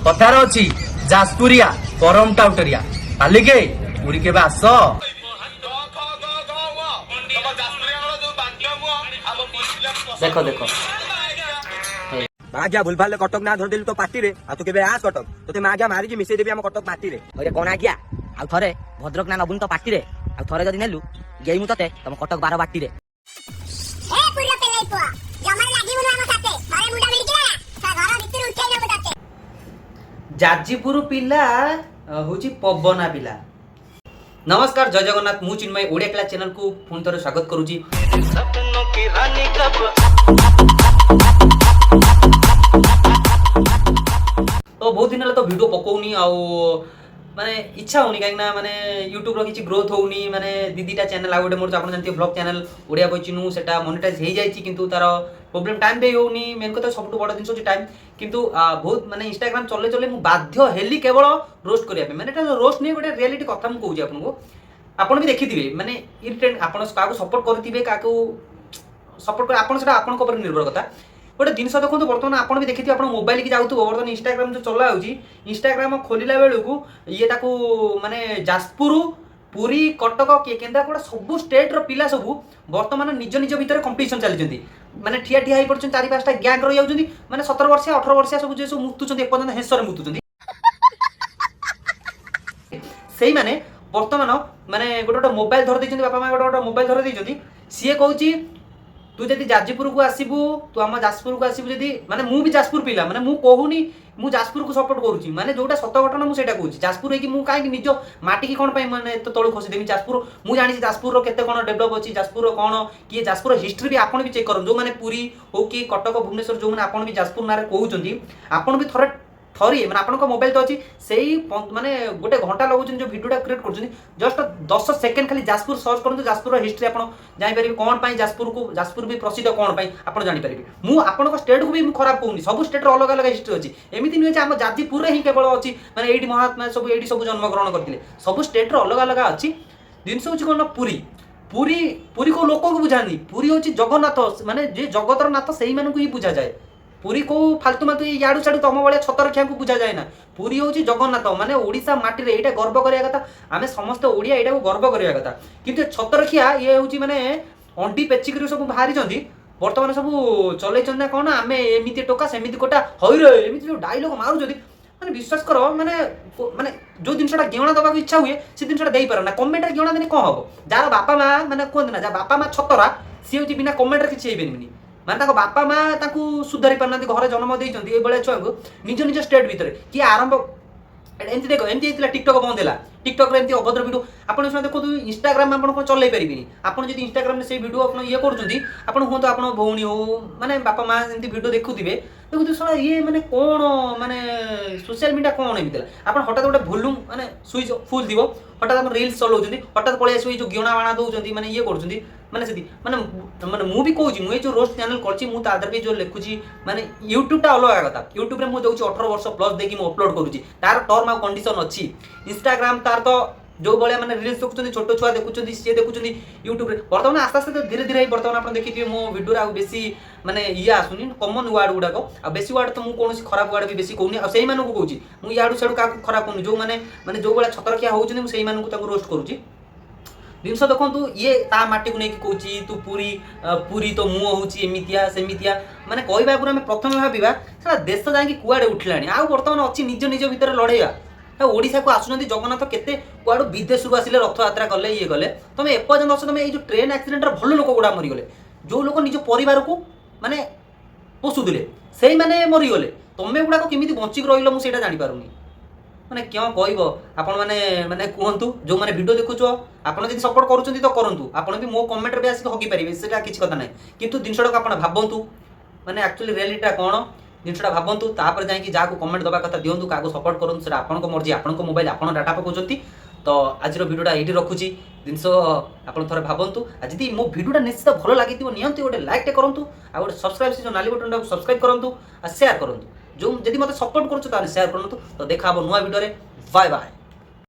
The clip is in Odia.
କଥାରେ ଅଛି, ଯାଜପୁରିଆ ପରମ ଟାଉଟରିଆ। ମାଲିକେ, ପୁରୀ କେବେ ଆସ। କ ଖ ଗ ଘ ଙ, ତମ ଯାଜପୁରିଆଙ୍କର ଯୋଉ ବାଣ୍ଟ ମୁହଁ, ଆମ ପୁରୀ ପିଲାଙ୍କୁ ପସନ୍ଦ। ଦେଖ ଦେଖ। ମାଗିଆ, ଭୁଲ ଭାଲ କଟକ ନା ଧରିଦେଲୁ ତୋ ପାଟିରେ। ଆଉ ତୁ କେବେ ଆସ କଟକ, ତୋତେ ମାଗିଆ ମାରିକି ମିଶେଇ ଦେବି ଆମ କଟକ ମାଟିରେ। ଅରେ କଣ ଆଜ୍ଞା, ଆଉ ଥରେ ଭଦ୍ରକ ନା ନବୁନି ତ ପାଟିରେ। ଆଉ ଥରେ ଯଦି ନେଲୁ, ଗେଇ ମୁଁ ତତେ ତମ କଟକ ବାର ବାଟିରେ। ଏ ପୁରୀର ପେଲେଇ ପୁଅ, ଜମାରୁ ଲାଗିବୁନୁ ଆମ ସାଥେ। ଥରେ ମୁଣ୍ଡ ଭିଡ଼ିକିଲା ନା ଘର ଭିତରୁ ଉଠେଇ ନବୁ ତତେ। ଯାଜପୁର ପିଲା ହଉଛି ପବନା ପିଲା। ନମସ୍କାର, ଜୟ ଜଗନ୍ନାଥ। ମୁଁ ଚିନ୍ମୟ, ଓଡ଼ିଆ କ୍ଲାସ୍ ଚ୍ୟାନେଲକୁ ପୁଣି ଥରେ ସ୍ୱାଗତ କରୁଛି। ତ ବହୁତ ଦିନ ହେଲା ତ ଭିଡ଼ିଓ ପକଉନି ଆଉ ମାନେ ଇଚ୍ଛା ହଉନି, କାହିଁକି ନା ମାନେ ୟୁଟ୍ୟୁବର କିଛି ଗ୍ରୋଥ୍ ହଉନି। ମାନେ ଦି ଦିଟା ଚ୍ୟାନେଲ, ଆଉ ଗୋଟେ ମୋର ଆପଣ ଜାଣିଥିବେ ବ୍ଲଗ୍ ଚ୍ୟାନେଲ ଓଡ଼ିଆ ବହି ଚିନୁ, ସେଟା ମନିଟାଇଜ୍ ହେଇଯାଇଛି, କିନ୍ତୁ ତାର ପ୍ରୋବ୍ଲେମ୍ ଟାଇମ୍ ଦେଇ ହଉନି। ମେନ୍ କଥା, ସବୁଠୁ ବଡ଼ ଜିନିଷ ହେଉଛି ଟାଇମ୍। କିନ୍ତୁ ବହୁତ ମାନେ ଇନଷ୍ଟାଗ୍ରାମ ଚଲେଇ ଚଲେଇ ମୁଁ ବାଧ୍ୟ ହେଲି କେବଳ ରୋଷ୍ଟ କରିବା ପାଇଁ। ମାନେ ଏଟା ରୋଷ୍ଟ ନୁହେଁ, ଗୋଟେ ରିଆଲିଟି କଥା ମୁଁ କହୁଛି ଆପଣଙ୍କୁ। ଆପଣ ବି ଦେଖିଥିବେ, ମାନେ ଇରିଟେଣ୍ଟ। ଆପଣ କାହାକୁ ସପୋର୍ଟ କରିଥିବେ, କାହାକୁ ସପୋର୍ଟ କରି ଆପଣ, ସେଟା ଆପଣଙ୍କ ଉପରେ ନିର୍ଭର କଥା। ଗୋଟେ ଜିନିଷ ଦେଖନ୍ତୁ, ବର୍ତ୍ତମାନ ଆପଣ ବି ଦେଖିଥିବେ, ଆପଣ ମୋବାଇଲ କି ଯାଉଥିବ, ବର୍ତ୍ତମାନ ଇନଷ୍ଟାଗ୍ରାମ ଯେଉଁ ଚଲା ହେଉଛି, ଇନଷ୍ଟାଗ୍ରାମ ଖୋଲିଲା ବେଳକୁ ଇଏ ତାକୁ ମାନେ ଯାଜପୁର, ପୁରୀ, କଟକ, କିଏ କେନ୍ଦ୍ରାପଡ଼ା, ସବୁ ଷ୍ଟେଟ୍ର ପିଲା ସବୁ ବର୍ତ୍ତମାନ ନିଜ ନିଜ ଭିତରେ କମ୍ପିଟିସନ୍ ଚାଲିଛନ୍ତି। ମାନେ ଠିଆ ଠିଆ ହେଇ ପଡୁଛନ୍ତି, ଚାରି ପାଞ୍ଚଟା ଗ୍ୟାଙ୍ଗ ରହିଯାଉଛନ୍ତି। ମାନେ 17 ବର୍ଷିଆ, 18 ବର୍ଷିଆ ସବୁ ଯେ ସବୁ ମୁତୁଛନ୍ତି, ଏପର୍ଯ୍ୟନ୍ତ ହେଁସରେ ମୁତୁଛନ୍ତି, ସେଇମାନେ ବର୍ତ୍ତମାନ ମାନେ ଗୋଟେ ଗୋଟେ ମୋବାଇଲ ଧରି ଦେଇଛନ୍ତି। ବାପା ମା ଗୋଟେ ଗୋଟେ ମୋବାଇଲ ଧରି ଦେଇଛନ୍ତି। ସିଏ କହୁଛି, ତୁ ଯଦି ଯାଜପୁରକୁ ଆସିବୁ, ତୁ ଆମ ଯାଜପୁରକୁ ଆସିବୁ ଯଦି, ମାନେ ମୁଁ ବି ଯାଜପୁର ପିଲା। ମାନେ ମୁଁ କହୁନି ମୁଁ ଯାଜପୁରକୁ ସପୋର୍ଟ କରୁଛି, ମାନେ ଯୋଉଟା ସତ ଘଟଣା ମୁଁ ସେଇଟା କହୁଛି। ଯାଜପୁର ହେଇକି ମୁଁ କାହିଁକି ନିଜ ମାଟିକି କ'ଣ ପାଇଁ ମାନେ ଏତେ ତଳକୁ ଖସିଦେବି? ଯାଜପୁର ମୁଁ ଜାଣିଛି, ଯାଜପୁରର କେତେ କ'ଣ ଡେଭଲପ୍ ଅଛି, ଯାଜପୁରର କ'ଣ କିଏ, ଯାଜପୁର ହିଷ୍ଟ୍ରି ବି ଆପଣ ବି ଚେକ୍ କରନ୍ତୁ। ଯୋଉମାନେ ପୁରୀ ହଉ କି କଟକ, ଭୁବନେଶ୍ୱର, ଯୋଉମାନେ ଆପଣ ବି ଯାଜପୁର ନାଁରେ କହୁଛନ୍ତି, ଆପଣ ବି ଥରେ ଥରିଏ ମାନେ ଆପଣଙ୍କ ମୋବାଇଲ ତ ଅଛି, ସେଇ ମାନେ ଗୋଟେ ଘଣ୍ଟା ଲଗାଉଛନ୍ତି ଯେଉଁ ଭିଡ଼ିଓଟା କ୍ରିଏଟ୍ କରୁଛନ୍ତି, ଜଷ୍ଟ 10 ସେକେଣ୍ଡ ଖାଲି ଯାଜପୁର ସର୍ଚ୍ଚ କରନ୍ତୁ। ଯାଜପୁରର ହିଷ୍ଟ୍ରି ଆପଣ ଜାଣିପାରିବେ, କ'ଣ ପାଇଁ ଯାଜପୁରକୁ, ଯାଜପୁର ବି ପ୍ରସିଦ୍ଧ କ'ଣ ପାଇଁ ଆପଣ ଜାଣିପାରିବେ। ମୁଁ ଆପଣଙ୍କ ଷ୍ଟେଟ୍କୁ ବି ମୁଁ ଖରାପ କହୁନି। ସବୁ ଷ୍ଟେଟ୍ର ଅଲଗା ଅଲଗା ହିଷ୍ଟ୍ରି ଅଛି। ଏମିତି ନୁହେଁ ଯେ ଆମ ଯାଜପୁରରେ ହିଁ କେବଳ ଅଛି, ମାନେ ଏଇଠି ମହାତ୍ମା ସବୁ ଏଇଠି ସବୁ ଜନ୍ମଗ୍ରହଣ କରିଥିଲେ। ସବୁ ଷ୍ଟେଟ୍ର ଅଲଗା ଅଲଗା ଅଛି। ଜିନିଷ ହେଉଛି କ'ଣ ନା ପୁରୀ ପୁରୀ ପୁରୀ କୋଉ ଲୋକଙ୍କୁ ବୁଝାନ୍ତି? ପୁରୀ ହେଉଛି ଜଗନ୍ନାଥ, ମାନେ ଯିଏ ଜଗତର ନାଥ ସେଇମାନଙ୍କୁ ହିଁ ବୁଝାଯାଏ। ପୁରୀ କୋଉ ଫାଲତୁ ମାଲତୁ ଏଇ ଇଆଡୁ ସିଆଡୁ ତମ ଭଳିଆ ଛତରଖିଆଙ୍କୁ ବୁଝାଯାଏ ନା। ପୁରୀ ହେଉଛି ଜଗନ୍ନାଥ। ମାନେ ଓଡ଼ିଶା ମାଟିରେ ଏଇଟା ଗର୍ବ କରିବା କଥା। ଆମେ ସମସ୍ତେ ଓଡ଼ିଆ, ଏଇଟାକୁ ଗର୍ବ କରିବା କଥା। କିନ୍ତୁ ଏ ଛତରଖିଆ ଇଏ ହେଉଛି ମାନେ ଅଣ୍ଡି ପେଚିକିରି ସବୁ ବାହାରିଛନ୍ତି, ବର୍ତ୍ତମାନ ସବୁ ଚଲେଇଛନ୍ତି ନା କ'ଣ, ଆମେ ଏମିତି ଟୋକା ସେମିତି କୋଟା ହଇରେ, ଏମିତି ଯୋଉ ଡାଇଲଗ ମାରୁଛନ୍ତି, ମାନେ ବିଶ୍ୱାସ କର, ମାନେ ମାନେ ଯୋଉ ଜିନିଷଟା ଗିଅଣା ଦେବାକୁ ଇଚ୍ଛା ହୁଏ, ସେ ଜିନିଷଟା ଦେଇପାରେ ନା। କମେଣ୍ଟରେ ଗିଅଣା ଦେଲେ କ'ଣ ହବ? ଯାହାର ବାପା ମା, ମାନେ କୁହନ୍ତି ନା, ଯାହା ବାପା ମା ଛତରା, ସିଏ ହେଉଛି ବିନା କମେଣ୍ଟରେ କିଛି ହେଇପାରିବନି। ମାନେ ତାଙ୍କ ବାପା ମା ତାଙ୍କୁ ସୁଧାରି ପାରୁନାହାନ୍ତି, ଘରେ ଜନ୍ମ ଦେଇଛନ୍ତି ଏଇଭଳିଆ ଛୁଆଙ୍କୁ। ନିଜ ନିଜ ଷ୍ଟେଟ୍ ଭିତରେ କିଏ ଆରମ୍ଭ ଏଇଟା ଏମିତି ଦେଖ, ଏମିତି ହେଇଥିଲା, ଟିକଟକ୍ ବନ୍ଦ ହେଲା। ଟିକଟକ୍ରେ ଏମିତି ଅଭଦ୍ର ଭିଡ଼ିଓ ଆପଣ ଶୁଣ ଦେଖନ୍ତୁ, ଇନଷ୍ଟାଗ୍ରାମ ଆପଣ କ'ଣ ଚଲେଇ ପାରିବେନି। ଆପଣ ଯଦି ଇନଷ୍ଟାଗ୍ରାମରେ ସେଇ ଭିଡ଼ିଓ ଆପଣ ଇଏ କରୁଛନ୍ତି, ଆପଣ ହୁଅନ୍ତୁ, ଆପଣ ଭଉଣୀ ହଉ, ମାନେ ବାପା ମା ଏମିତି ଭିଡ଼ିଓ ଦେଖୁଥିବେ, ଦେଖୁଥିବେ, ଶଳା ଇଏ ମାନେ କ'ଣ, ମାନେ ସୋସିଆଲ ମିଡ଼ିଆ କ'ଣ ଏମିତି ହେଲା? ଆପଣ ହଠାତ୍ ଗୋଟେ ଭଲ୍ୟୁମ୍ ମାନେ ସୁଇଚ୍ ଫୁଲ୍ ଥିବ, ହଠାତ୍ ଆପଣ ରିଲ୍ସ ଚଲାଉଛନ୍ତି, ହଠାତ୍ ପଳେଇ ଆସିବ, ଏଇ ଯେଉଁ ଗିଅଣା ବାଣା ଦେଉଛନ୍ତି, ମାନେ ଇଏ କରୁଛନ୍ତି। ମାନେ ସେଠି ମାନେ ମାନେ ମୁଁ ବି କହୁଛି, ମୁଁ ଏଇ ଯେଉଁ ରୋଷ୍ଟ ଚ୍ୟାନେଲ କରିଛି, ମୁଁ ତା ଦେହରେ ବି ଯେଉଁ ଲେଖୁଛି, ମାନେ ୟୁଟ୍ୟୁବଟା ଅଲଗା କଥା। ୟୁଟ୍ୟୁବରେ ମୁଁ ଦେଉଛି 18 ବର୍ଷ ପ୍ଲସ୍ ଦେଇକି ମୁଁ ଅପଲୋଡ଼ କରୁଛି, ତାର ଟର୍ମ ଆଉ କଣ୍ଡିସନ୍ ଅଛି। ଇନଷ୍ଟାଗ୍ରାମ ତାର ତ ଯୋଉ ଭଳିଆ ମାନେ ରିଲ୍ସ ଦେଖୁଛନ୍ତି, ଛୋଟ ଛୁଆ ଦେଖୁଛନ୍ତି, ସିଏ ଦେଖୁଛନ୍ତି ୟୁଟ୍ୟୁବରେ। ବର୍ତ୍ତମାନ ଆସ୍ତେ ଆସ୍ତେ ତ ଧୀରେ ଧୀରେ ହେଇ ବର୍ତ୍ତମାନ ଆପଣ ଦେଖିଥିବେ, ମୋ ଭିଡ଼ିଓରେ ଆଉ ବେଶୀ ମାନେ ଇଏ ଆସୁନି, କମନ୍ ୱାର୍ଡ ଗୁଡ଼ାକ। ଆଉ ବେଶୀ ୱାର୍ଡ ତ ମୁଁ କୌଣସି ଖରାପ ୱାର୍ଡ ବି ବେଶୀ କହୁନି। ଆଉ ସେଇମାନଙ୍କୁ କହୁଛି, ମୁଁ ଇଆଡ଼ୁ ସିଆଡ଼ୁ କାହାକୁ ଖରାପ କହୁନି। ଯୋଉମାନେ ମାନେ ଯୋଉ ଭଳିଆ ଛତରଖିଆ ହଉଛନ୍ତି, ମୁଁ ସେଇମାନଙ୍କୁ ତାଙ୍କୁ ରୋଷ୍ଟ କରୁଛି। ଜିନିଷ ଦେଖନ୍ତୁ, ଇଏ ତା ମାଟିକୁ ନେଇକି କହୁଛି, ତୁ ପୁରୀ ପୁରୀ ତ ମୁହଁ ହେଉଛି ଏମିତିଆ ସେମିତିଆ। ମାନେ କହିବା ଆଗରୁ ଆମେ ପ୍ରଥମେ ଭାବିବା, ସେଟା ଦେଶ ଯାଇକି କୁଆଡ଼େ ଉଠିଲାଣି। ଆଉ ବର୍ତ୍ତମାନ ଅଛି ନିଜ ନିଜ ଭିତରେ ଲଢ଼େଇବା। ଆଉ ଓଡ଼ିଶାକୁ ଆସୁଛନ୍ତି ଜଗନ୍ନାଥ, କେତେ କୁଆଡ଼ୁ ବିଦେଶରୁ ଆସିଲେ, ରଥଯାତ୍ରା କଲେ, ଇଏ କଲେ, ତମେ ଏପର୍ଯ୍ୟନ୍ତ ଅଛ। ତମେ ଏଇ ଯେଉଁ ଟ୍ରେନ୍ ଆକ୍ସିଡେଣ୍ଟରେ ଭଲ ଲୋକ ଗୁଡ଼ା ମରିଗଲେ, ଯେଉଁ ଲୋକ ନିଜ ପରିବାରକୁ ମାନେ ପୋଷୁଥିଲେ, ସେଇମାନେ ମରିଗଲେ, ତମେ ଗୁଡ଼ାକ କେମିତି ବଞ୍ଚିକି ରହିଲ, ମୁଁ ସେଇଟା ଜାଣିପାରୁନି। ମାନେ କେଉଁ କହିବ ଆପଣମାନେ, ମାନେ କୁହନ୍ତୁ, ଯେଉଁମାନେ ଭିଡ଼ିଓ ଦେଖୁଛ, ଆପଣ ଯଦି ସପୋର୍ଟ କରୁଛନ୍ତି ତ କରନ୍ତୁ। ଆପଣ ବି ମୋ କମେଣ୍ଟରେ ବି ଆସିକି ହଗି ପାରିବେ, ସେଇଟା କିଛି କଥା ନାହିଁ। କିନ୍ତୁ ଜିନିଷଟାକୁ ଆପଣ ଭାବନ୍ତୁ, ମାନେ ଆକ୍ଚୁଆଲି ରିଆଲିଟିଟା କ'ଣ, ଜିନିଷଟା ଭାବନ୍ତୁ, ତାପରେ ଯାଇକି ଯାହାକୁ କମେଣ୍ଟ ଦେବା କଥା ଦିଅନ୍ତୁ, କାହାକୁ ସପୋର୍ଟ କରନ୍ତୁ, ସେଇଟା ଆପଣଙ୍କ ମର୍ଜି। ଆପଣଙ୍କ ମୋବାଇଲ, ଆପଣ ଡାଟା ପକାଉଛନ୍ତି। ତ ଆଜିର ଭିଡ଼ିଓଟା ଏଇଠି ରଖୁଛି। ଜିନିଷ ଆପଣ ଥରେ ଭାବନ୍ତୁ। ଆଉ ଯଦି ମୋ ଭିଡ଼ିଓଟା ନିଶ୍ଚିତ ଭଲ ଲାଗିଥିବ, ନିଅନ୍ତି ଗୋଟେ ଲାଇକ୍ଟେ କରନ୍ତୁ, ଆଉ ଗୋଟେ ସବସ୍କ୍ରାଇବ୍, ସେ ଯେଉଁ ନାଲି ବଟନଟାକୁ ସବସ୍କ୍ରାଇବ୍ କରନ୍ତୁ ଆଉ ସେୟାର କରନ୍ତୁ। ଯେଉଁ ଯଦି ମୋତେ ସପୋର୍ଟ କରୁଛ, ତାହେଲେ ସେୟାର କରନ୍ତୁ। ତ ଦେଖା ହେବ ନୂଆ ଭିଡ଼ିଓରେ। Bye bye.